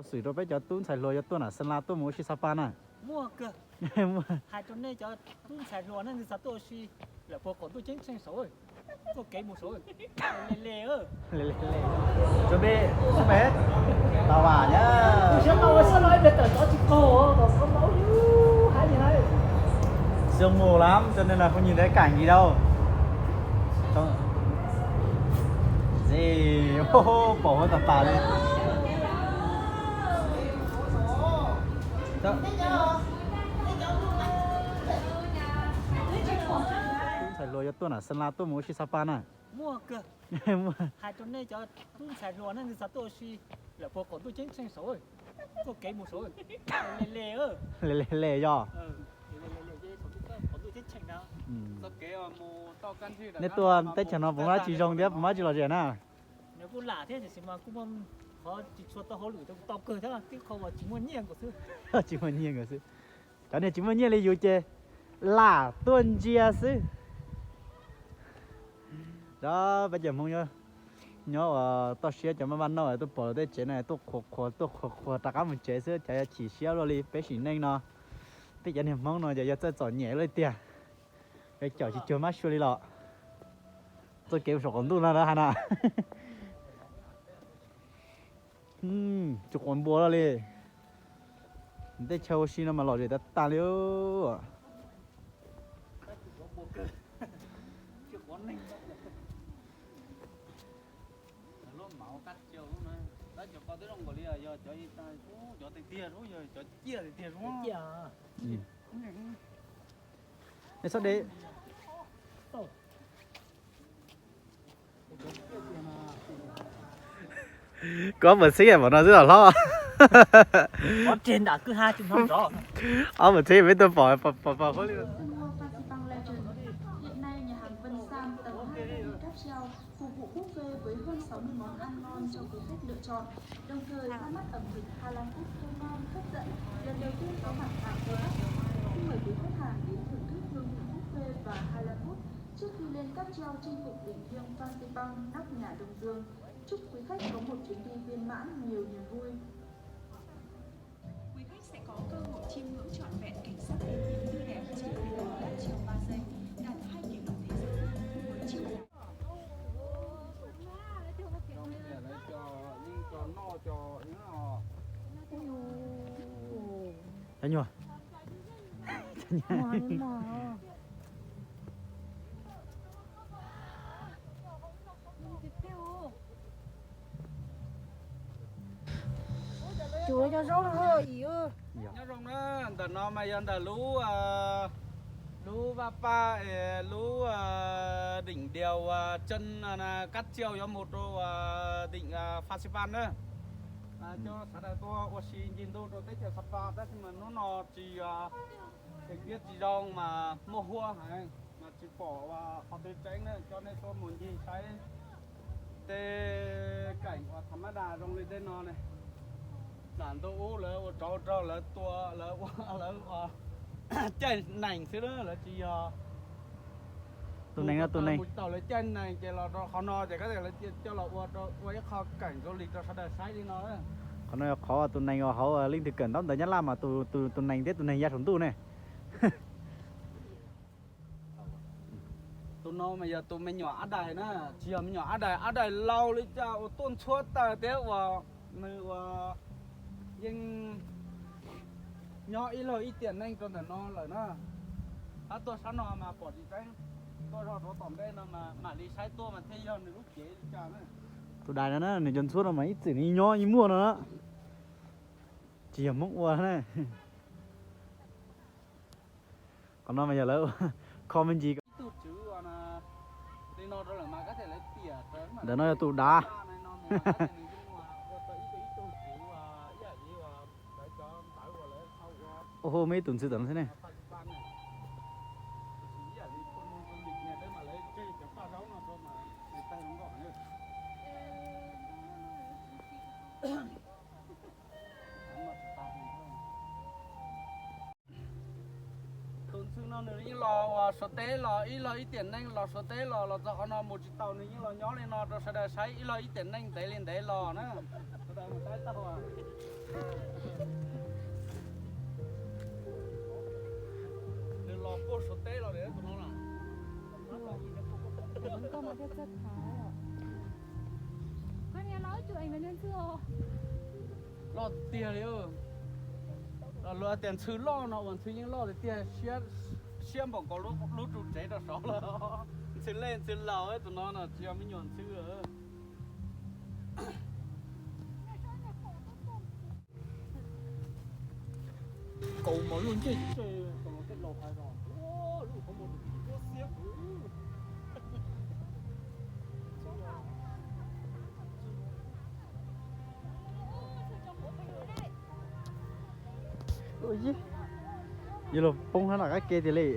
Xwm rau peb cov tub ntxhais hluas yuav tuaj nram Xeem Las tuaj mus ua si Sapa na. Hais rau nej cov tub ntxhais hluas nej xav tuaj ua si, lawm puag qaum ntuj ceeb tsheej saud, tuaj kev mus saud. Tsuas peb xub peb tau vam na. Sương mù lắm cho nên là không nhìn thấy cảnh gì đâu. Gì, pom huab tas tas li. Tub ntxhais hluas yuav tuaj nram Xeem Las tuaj mus ua si Sapa na. Hais rau nej cov tub ntxhais hluas nej xav tuaj ua si, lawm puag qaum ntuj ceeb tsheej saud, tuaj kev mus saud. Le le le yog. Nej tuaj teb chaws no puas muaj dab tsi zoo thiab puas muaj dab tsi lom zem na? Nws kuj lam thiab tiam sis mas kuj muaj qhov tsis tshua tau hauj lwm tau kawg thiab, tib qho uas tsis muaj nyiaj nkaus xwb. Tsis muaj nyiaj nkaus xwb. Cov niag tsis muaj nyiaj li yus ces lam tuaj ntsia xwb. Cov peb cov Hmoob nyob uas toj siab cov maj maj nauj tuaj pom tej tsev no tuaj qhuas qhuas tuaj qhuas qhuas rov qab mus tsev xwb, cov yuav chim siab luaj li peb sim neej no. Peb cov niag Hmoob no ces yog txawj txom nyem luaj li tiag, yuav caum tsis cuag mab sua li los. Txoj kev saum qaum ntuj no lawv hais na. Tsis quav npua lawm li. Tej chaw ua si no mas lom zem tas tas li. Kuv ob puas txhib pom no xwb los hlob. Ob puas txhib peb tuaj pom pom pom huab li. Vân Sam tầng hai mươi cáp treo, phục vụ buffet với hơn sáu mươi món ăn ngon cho quý khách lựa chọn, đồng thời ra mắt ẩm thực Hà Lan Food thơm ngon, hấp dẫn, lần đầu tiên có mặt tại Tây Bắc. Xin mời quý khách hàng đến thưởng thức hương vị buffet và Hà Lan Food trước khi lên cáp treo chinh phục đỉnh thiêng Phan Xipang, nóc nhà Đông Dương. Chúc quý khách có một chuyến đi viên mãn, nhiều niềm vui. Quý khách sẽ có cơ hội chiêm ngưỡng trọn vẹn cảnh sắc thiên nhiên tươi đẹp trên đỉnh núi Đá Treo Ba Dây, đặt hai kỷ lục thế giới với chiều dài. Cov nyuag. Nyob zoo na, ntawm no mas yog ntawm lub, lub Vaj Paj, lub đỉnh đèo Chân Cáp Treo yuav mus rau đỉnh Phan Xipang na. Coj sawv daws tuaj ua si ncig ntuj rau teb chaws Sapa tab sis mas hnub no tsis, thời tiết tsis zoo mas muaj huab heev mas tsis pom qhov twg tseeb na, coj nej tuaj mus ncig saib tej cảnh uas tham mab das zoo li tej no ne. Nram ntuj ub lawv ua tsov ua rog lawv tua lawv ua lawv caij nees xwb na, lawv tsis yog tus nees no tus nees mus tau lawv caij nees ces los rau qhov no ces koj tias lawv coj los ua rau ua ib qho cảnh du lịch rau sawv daws saib li no. Qhov no yog qhov tus nees uas hauv leej twg kawm ntaub ntawv Nyab Laj mas tus nees thiab tus nees ya saum ntuj ne. Tus no mas yog tus me nyuam ab dais na, tsis yog me nyuam ab dais, ab dais laus li cas uas tuaj ntxhuab taws thiab uas nws uas yeej nyob ib leeg ib tiam neej rau ntawm no lawm na. Tab tuaj sab no mas pom tsis tseeb, tuaj zog rau tom ntej no mas mam li saib tuaj mas thiaj yog nws lub cev li cas na. Tus dais no na nws cov ntxhuab no mas ib txwm nws nyob yeej muaj no na, tsis yog Hmoob ua na. Qhov no mas yog lawv kho me ntsis. Ntawm no yog tus dav. Ua hu muaj ib tug ntxhw tom no xwb ne. Tus ntxhw no nws yeej los ua Suav teb los ib leeg ib tiam neej los Suav teb los los txog qhov no mus tsis tau, nws yeej los nyob li no rau sawv daws saib ib leeg ib tiam neej ntev li ntev los na. Sawv daws mus saib tau. Loj tiag tiag li. Los luag tias ntxhw loj no uas ntxhw yeej loj tiag tiag, siab npaum nkaus lub ru tsev rau saud lawm. Ntxhw lej ntxhw laus tus no no tsis yog me nyuam ntxhw. Kaus mas luaj ncej tse, kaus los tej laus hais los, luj qhov muag tus tib tuab xiab kuv. Yuav luag poob hab no qab ke tiag li.